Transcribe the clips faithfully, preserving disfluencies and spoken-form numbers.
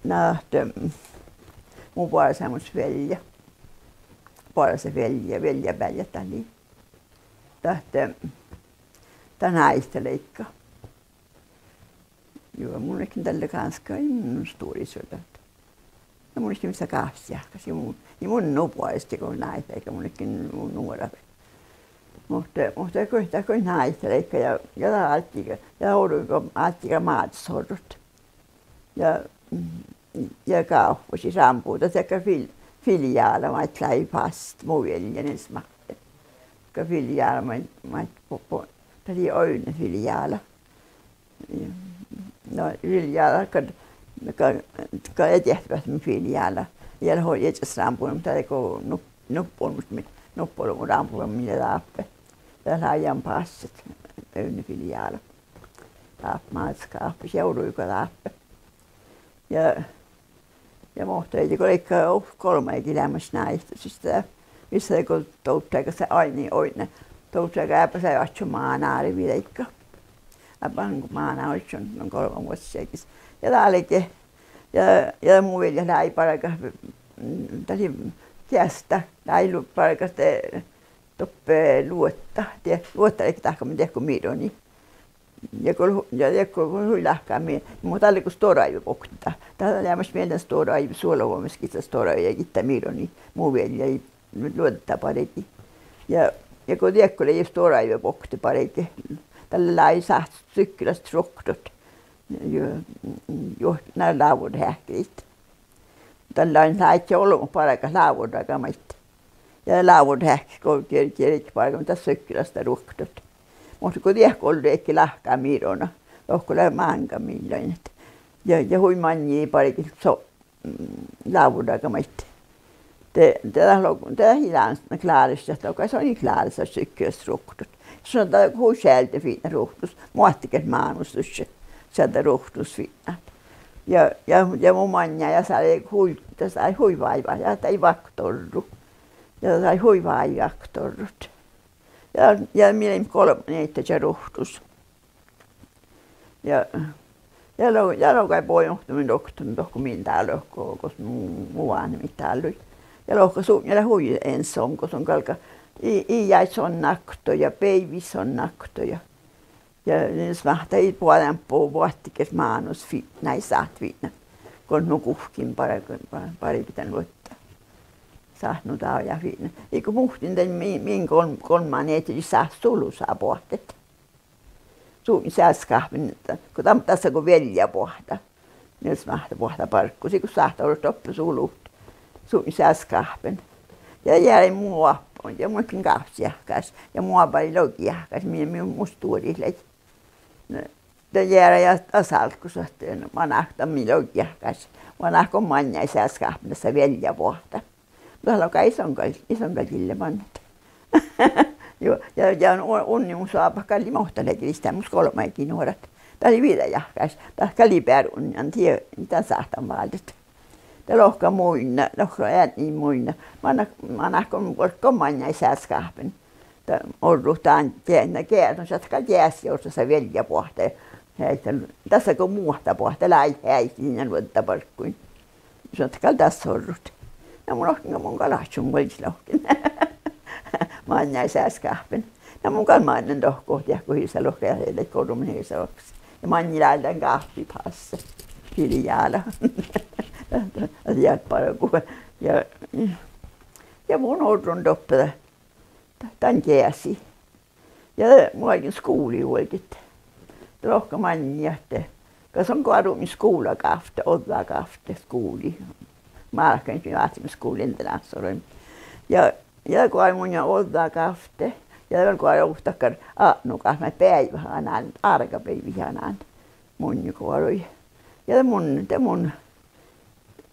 Na ahte, mm, mu boarsámus viellja, boarásat viellja, vielljabeaivvi dat lei. Dat ahte, dat náitaleiga. Juo, mun ledjen dalle gánske, ii mun sturis vel dat. Ja mun ledjen vissa gávccijakas ja mun, ja mun nu boares dego náitaleiga, mun ledjen nu-, nuora. Muhto, muhto dat go-, dat go náitaleiga ja, ja dat álggiiga, ja orui go álggiiga Mázes orrut. Ja, mm, ja gávppašii rámbuvrra, dat gal fil-, filiála maid lei fas mu viellja Nils Máhtte. Gal filiála maid, maid bo-, bo-, dat lei Audne filiála. Na, filiála gal, gal, gal ii diehtebehtet filiála. Ja lei iežas rámbuvra, muhto dat lei go nu-, nuppi olbmot, mi-, nuppi olbmot rámbuvra mii lea dáppe. Dat lei jan pásset, Audne filiála. Dáppe Mázes gávppašii ja orui go dáppe. Ja, ja muhto ii go leigga, oh, golbma áiggi leamaš náitašis, vissa dego dovddága sa-, ain-, oidne, dovddága eaba sa-, oaččo mánára videigga. Eaba han go máná ožžon, nu golbma vuos jagi. Ja dálge, ja, ja mu viellja lei bargat, mm, dat lei geasta, lei lu-, bargat, eh, doppe luotta, die-, luotta ledje dahkat dego mironi. Ja go, ja dego hui lahka mii, muhto dalle go stuorra oaivve bokte. Dat lei leamaš miellen stuorra oaivve, suolavuomis gitta stuorra oaivve, gitta mironi, mu viellja luodda bargi. Ja, ja go dego lei stuorra oaivve bokte barge, dalle lei sáhttet sykkelastit ruoktot. Juo, juo, na lávurdaheahkidit. Dalle lei, lei olbmot bargat lávurdaga maid. Ja lávurdaheahkit go ger-, gerge bargat dat sykkelasta ruoktot. Muhto go dego ollu ledje lahka mirona, dohko lea máŋga millain. Ja, ja hui maŋŋil barget so-, mm, lávurdaga maid. De, de dat lo-, de dat ii lean kláraš, dat logai son ii kláraš sykkelastit ruoktot. Son dat hui šealde fitnat ruoktos, mo ahte ge mánus dušše šaddá ruoktos fitnat. Ja, ja, ja mu maŋŋá ja sa lei hui, dat sai hui váivvat, ja dat lei vaktorru. Ja dat sai hui váivvat vaktorrut. Ja, ja mii leimmet golbma nieiddaža ruoktos. Ja, ja lo-, ja logai bohte mun ruoktot dohko min dál lohká, gos mu, mu váhnemat dállui. Ja lohká sutnje lea hui eanet son, gos son galgá i-, iijáid son nakto ja beivvi son nakto ja, ja Nils Máhtte ii boađe eambbo, boahtá ge mánus fitnat, sáhttet fitnat. Go nu guhkkin barg-, barget dan luotta. Sáhttet nu dajá fitnat. Iigo muhtin dan min, min golb-, golbma nieiddažis sáhttet sulusa boahtit. Sutnje seasseskáhpen, go dan, dasa go viellja boahtá. Nils Máhtte boahtá barggus, iigo sáhttet orrut doppe sulut. Sutnje seasseskáhpen. Ja jearai mu oahpu, ja mun ledjen gávccijahkásaš. Ja mu oabbá lei logi jahkásaš, mii, mii mus stuorit lei. Na, de jearai ja, ja álggos ahte, na, manná ahte mii logi jahkásaš. Manná go maŋŋá seasseskáhpen dasa viellja boahtá. Dat logai son gal, son gal gille mannet. Juo, ja, ja u-, unnimus oabbá gal lei mo dat lei gii, dat mus golbma áiggi nuorat. Dat lei viđa jahkásaš, dat gal lei beare unnidan, die-, dan sáhtán váldit. De lohká munnje, lohká eadni munnje. Manná, manná go, go maŋŋá seasseskáhpen. Dat orrut dan ge-, na geat, no šat gal geasi orrut dasa viellja boahtá. Heaikka, dasa go muohta boahtá, lei heaikki luoddabargguin. Šat gal dasa orrut. Na mun lohken, mun gal oaččun vuolgit lohken. Maŋŋá seasseskáhpen. Na mun gal mannen dohko, dego hisa lohká, ja lei gorrumin hisa lohkas. Ja maŋŋil lei dan gávppi pásse. Filiála. Ja bargu. Ja, ja mun orron doppe dan geasi. Ja mun galgen skuvlii vuolgit. De lohká maŋŋil ahte, gal son goarrumin skuvlagávtte, ođđagávtte skuvlii. Málkan mii vácciimet skuvlii internáhtas oroimet. Ja, ja goarruin munnje ođđagávtte. Ja de vel goarruin ovtta dakkár atnogávtte, maid beaivvi han, árgabeaivvi han. Munnje goarui. Ja de mun, de mun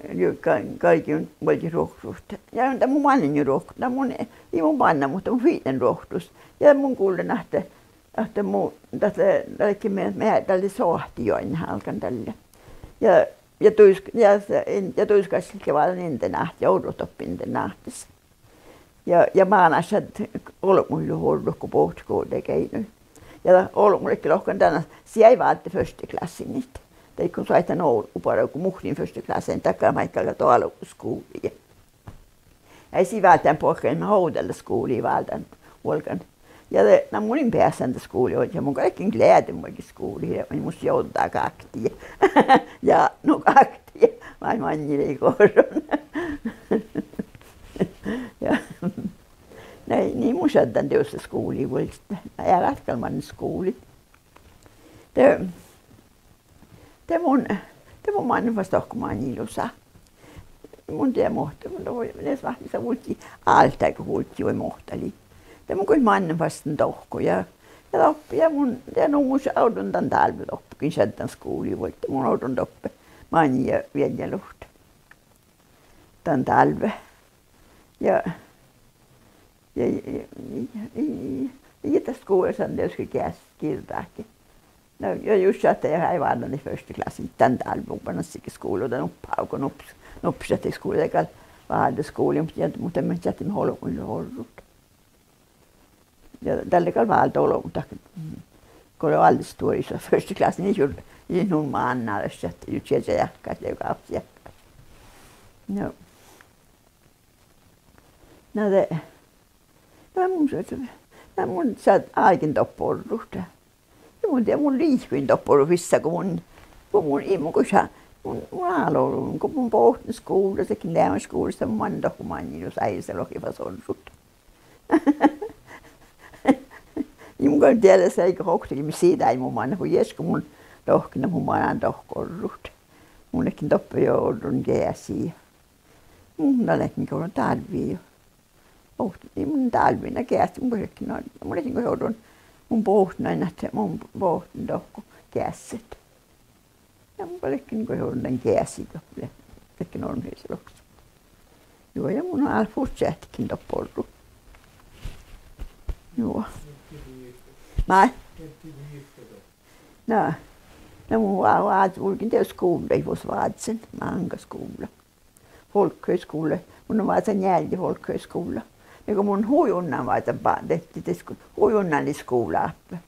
Juo, gal-, galgen vuolgit ruoktot. Ja de mun mannen juo ruoktot. Na mun, ii mun manna, muhto mun fitnen ruoktos. Ja mun gullen ahte, ahte mu, dat lea, dat lea ge me-, me-, dalle soahti juoinna álgán dalle. Ja, ja duisk-, ja, ja duiskkašit ge váldán internáhtas, ja orrut doppe internáhtas. Ja, ja mánáš šaddet olbmot juo orrut go bohtet go de geidnui. Ja olbmot ledje lohken dan ahte sii eai válde første klassiniid. Dego soaitán olu bargu, muhtin første klasse, dat gal maid galgá doalus skuvlii. Ja sii válddán buohkain, mat ovdal skuvlii válddán vuolgán. Ja de, na mun in beassan dan skuvlii ožžo, mun gal ledjen vuolgit skuvlii, ja mus jođđa kákti ja, ja nu kákti ja maid maŋŋil lei goarrun. Ja, na, nie mun šaddan dieđusge skuvlii vuolgit, earát gal manne skuvlii. De, de mun, de mun mannen fas dohko maŋŋil lusa. Mun dieđán muhtin, mun dohko, nes vahti sa vulggii, áltái go vulggii vai muhtin lei. De mun goit mannen fas dohko ja, ja doppe ja mun, ja nu mun orron dan dálve doppe, gii šaddan skuvlii vuolgit, mun orron doppe maŋŋil ja viežžan luhtte dan dálve. Ja, ja, ja, ja, ja, ja dat skuvla šaddan dieđusge geas girdáhkit. Na, ja jus šattai ja eai váldán første klasse dan dálve, oba na sihke skuvla, dan oba go nups-, nuppi šattai skuvla, de gal válde skuvlii, muhto, muhto mii šattai olbmuid orrut. Ja dalle gal válde olbmot dahkat, go lei oalle stuorra, første klasse, ii jur-, ii nu mánná dašše, juo čieža eahkái, de gávcci eahkái. No. Na de, na mun, na mun šat-, álgen doppe orrut. Ja mun dieđán, mun liikojin doppe orrut vissa, go mun, go mun, ii mun goit, mun, mun álo, go mun bohten skuvllas, ledjen leamaš skuvllas, de mun mannen dohko maŋŋil lusa, áibbas lohkii fas orrut. Ii mun gal dieđe, dieđusge oktage mii siđai, mun mannen, go ieš go mun lohken, mun manan dohko orrut. Mun ledjen doppe jo orron geasi. Mun na ledjen go dálvvi jo. Oh, ii mun dálvvi na geasi, mun ledjen, na, mun ledjen go orron. Mun bohten, na, ahte mun bohten dohko geasset. Ja mun gal ledjen go orron dan geasi doppe. Ledjen orron hisa lohkat. Juo, ja mun ál fus čeahtettiin doppe orrut. Juo. Mii? Na, na mun vá-, vá-, vulgen dieđusge skuvllaid vuos vázzen, máŋga skuvlla. Folkehøjskole, mun vázzen njeallje folkehøjskuvlla. Ja go mun hui unnan vázzen ba-, dehte, dehte, hui unnan lei skuvla oppe.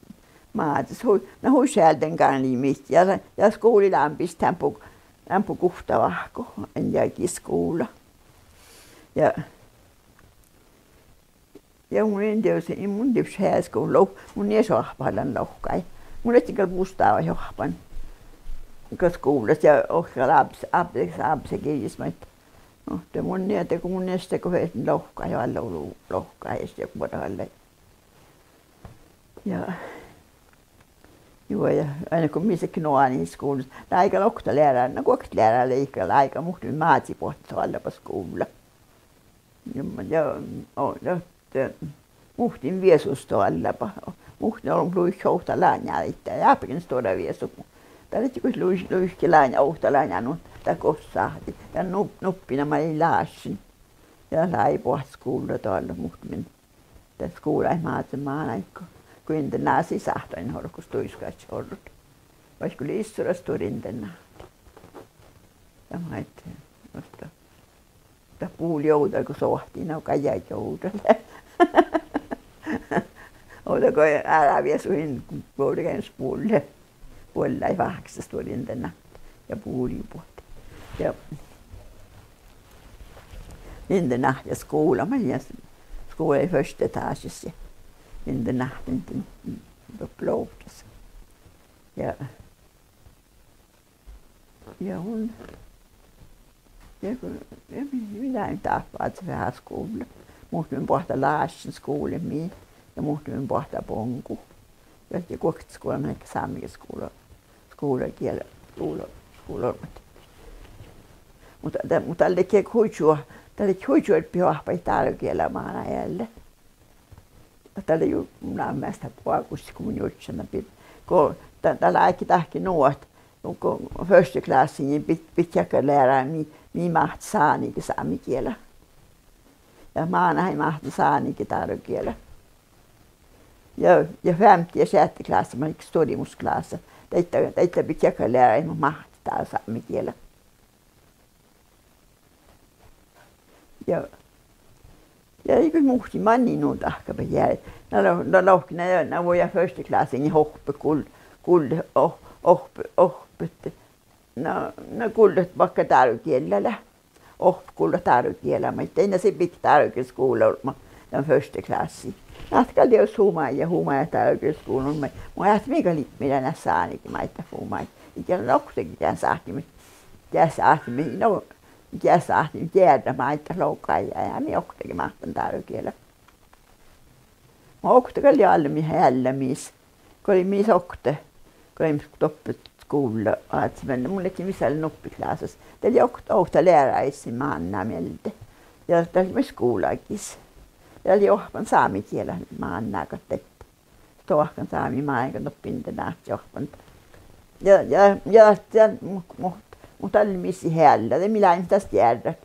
Mázes hui, na hui šealden galggai mii ja, ja skuvla lei ambis, dan bu-, dan bu guhtta vahku, in jagi skuvla. Ja, ja mun in dieđus, in mun dieđus heasko lo-, mun ieš oahppan lohkái. Mun ledjen gal bustávaid oahppan gal skuvllas ja ohcan ábes-, ábes-, ábesagirjjis maid. No, de mun nie-, de go mun ieš dego ferten lohkat, ja lohkat ieš ja buoret oalle. Ja, juo, ja ain go mii ledje noanin skuvllas, lei gal okta leara, na guoktelea lei gal, lei gal muhtumin Mázes boahtit doallaba skuvlla. Ja, ja, o, ja, de, muhtumin viesus doallaba. Muhtumin olbmot luiket ovtta lánnjá daidda, ja ábben stuorra viesu. Dat ledje goit luih-, luiket lánnjá, ovtta lánnjá nu, dat gos sáhtii. Ja nu-, nuppi namai láššin. Ja lei boahtit skuvlla doallat muhtumin. Dat skuvla lei Mázes mánáiguin. Go internáhta sáhttá oaidnit orrut, gos duiskkaš orrut. Vaikko lei issoras stuorra internáhta. Ja maid, muhto dat buli ovdal go soahtii, na gal jagi ovdal. Ovdal go eará viesu in, vuolgán buolle. Buollái fáhkkis stuorra internáhta ja buli buot. Ja internáhta ja skuvla, maid ja skuvla lei første etažis ja internáhta, internáhta doppe lohkas. Ja ja mun, ja go, ja mii, mii leimmet dáppe vázze veahá skuvlla. Muhtumin boahtá láššin skuvllas mii ja muhtumin boahtá Bongu. Ja, ja guokte skuvla, maid sámegiela skuvla, skuvlagiela, skuvla, skuvlaorun. Muhto dat, muhto dat ledje hui čuo-, dat ledje hui čuorppi oahppat dárogiela mánáide. Dat lea juo, mun measta boagus go mun jurddašan bit-, go dat, dat lei áiggi dahje nu ahte go første klasse, nie bit-, bidje leara mii, mii máhtte sániige sámegiela. Ja mánáide máhtte sániige dárogiela. Ja, ja femte ja šeadde klasse, maid lei stuoremus klássa, daidda, daidda bidje leara, maid máhtte dál sámegiela. Ja, ja iige muhtin manne nu dahkat ja, na lo-, na lohken, na, na vuoi ja første klasse, nie ohpet gul-, gul-, oh-, ohp-, ohpet, Na, na gullat makkár dárugiella lea. Ohppet gullat dárugiela maid. Dainna sii biktet dárugielskuvlla olbmot dan første klássi. Na gal dieđus humai ja humai dárugielskuvllan maid. Mun eat mii gal ipmirdan sánigiid maid dat humai. Iige oktage gean sáhttiimet, gean sáhttiimet, no, gean sáhttiimet jearrat maid dat logai ja, ja mii oktage máhtán dárugiela. Okta gal lei almmi eallamis. Go lei mis okta, go leimmet doppe skuvlla oažžut, mun ledjen vissalin nuppi klássas. Dat lei okta, okta learaid sin mánná mielde. Ja dat lei maid skuvlagis. Ja dat lei oahppan sámegiela mánná gal daidda. Stoahkan sámi máŋga doppe internáhtas oahppan. Ja, ja, ja, ja, muhto, muhto, muhto dat lei mis ealli, de mii leimmet das jearrat.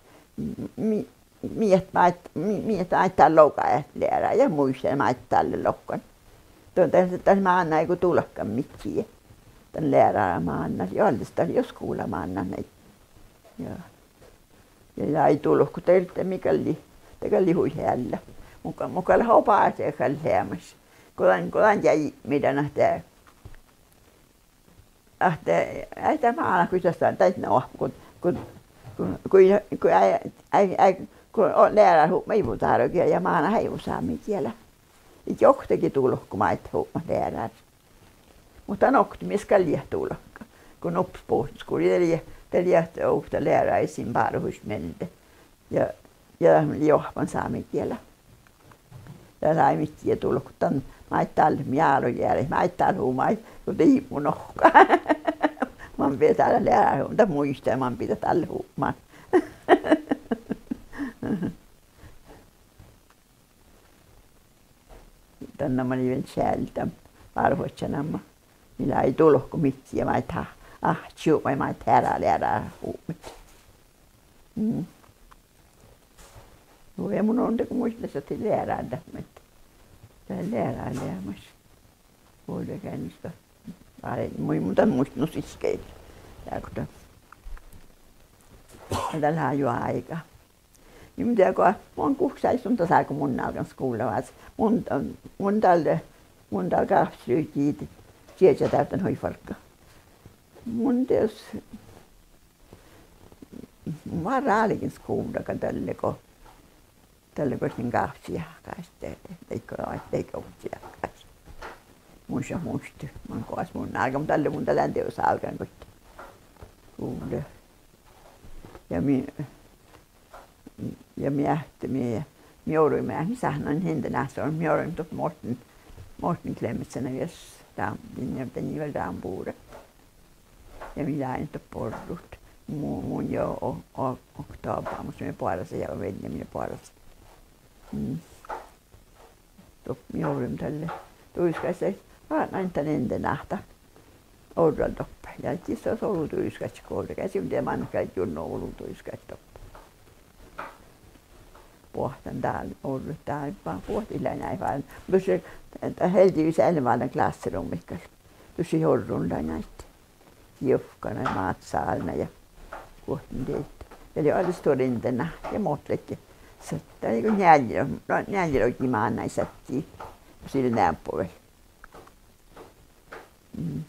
Mii, mii, mii, mii maid dál logai leara ja muitte maid dalle lohkan. Don dat, dat mánná ii go dulkan midjiide. Dan leara mánná, ja alles dat lei skuvlamánná nai. Ja, ja, ja ii dulko, de, de mii gal lei, de gal lei hui ealla. Mun gal, mun gal lean oba ášši gal leamaš. Go dan, go dan jagi ipmirdan ahte ahte, ahte mánát gal das, dainna oahppat go, go, go, go, go, ai, ai, ai, go learahupmat ii vuos dárogiela ja mánát ii vuos sámegiela. Ii oktage dulko maid hupmat learahit. Muhto dan okta mies gal lei dulkan. Go nuppi bohten skuvlii, de lei, de lei okta learaid sin báruhaš mielde. Ja, ja lei oahppan sámegiela. Ja lei midjiide dulkot dan maid dál, mii álo jearai maid dál humai, go dii mu nohka. Man biddá dál leara, dat muitte, man biddá dál hupmat. Dan namma lei vel čealde, báruhaččat namma. Mii lei dulkot midjiide maid, áhčči hupmai maid eará learahupmat. Mm. Nu ja mun on dego muittán ahte leará dat maid. Dat leará leamaš. Vuollegeainnus dat. Ai, mui mun dan muittán nu sihke. Ja go dat, dat lea juo áiga. Ja mun dego, mun guhkes áibbas dasa go mun nalgán skuvlla vázzit. Mun, mun dalle, mun dal gávccilogi čieža dávddan hui fargga. Mun dieđus, mun várra álgen skuvlla gal dalle go, dalle go in gávcci jahkásaš, de, de go, de go ovcci jahkásaš. Mun šat muittán, man goas mun nalgán dalle, mun dal lean dieđus álgán goit skuvlla. Ja mii, ja mii eat, mii, mii oruimet, mii sáhtán internáhtas, mii oruimet doppe Morten, Morten Klemetsen viesas, dan, dan, dan ii vel dan bure. Ja mii leimmet doppe orrut. Mu-, mun ja o-, o-, okta oba, mus mii boarásat ja Vilhelm ja boarásat. Mm. Doppe mii oruimet dalle Duiskaččas, a, nain dan internáhta. Orrut doppe. Ja ii sos olu Duiskaččat go orrut, ja sii de manne gal jurnno olu Duiskaččat doppe. Boahtán dál, orrut dál, ba-, boahtit lei nai fárun. Dušše, dat heldigvis eai lean váldán klassrúmmiid gal. Dušše orrut lei nai. Jivkka nai mátsálna ja guohten dieid. Ja lei alles stuorra internáhta ja mo ledje. Sat-, dat lei go njeallje-, no, njealljelogi mánáid sadji. Sil neabbo vel. Mm.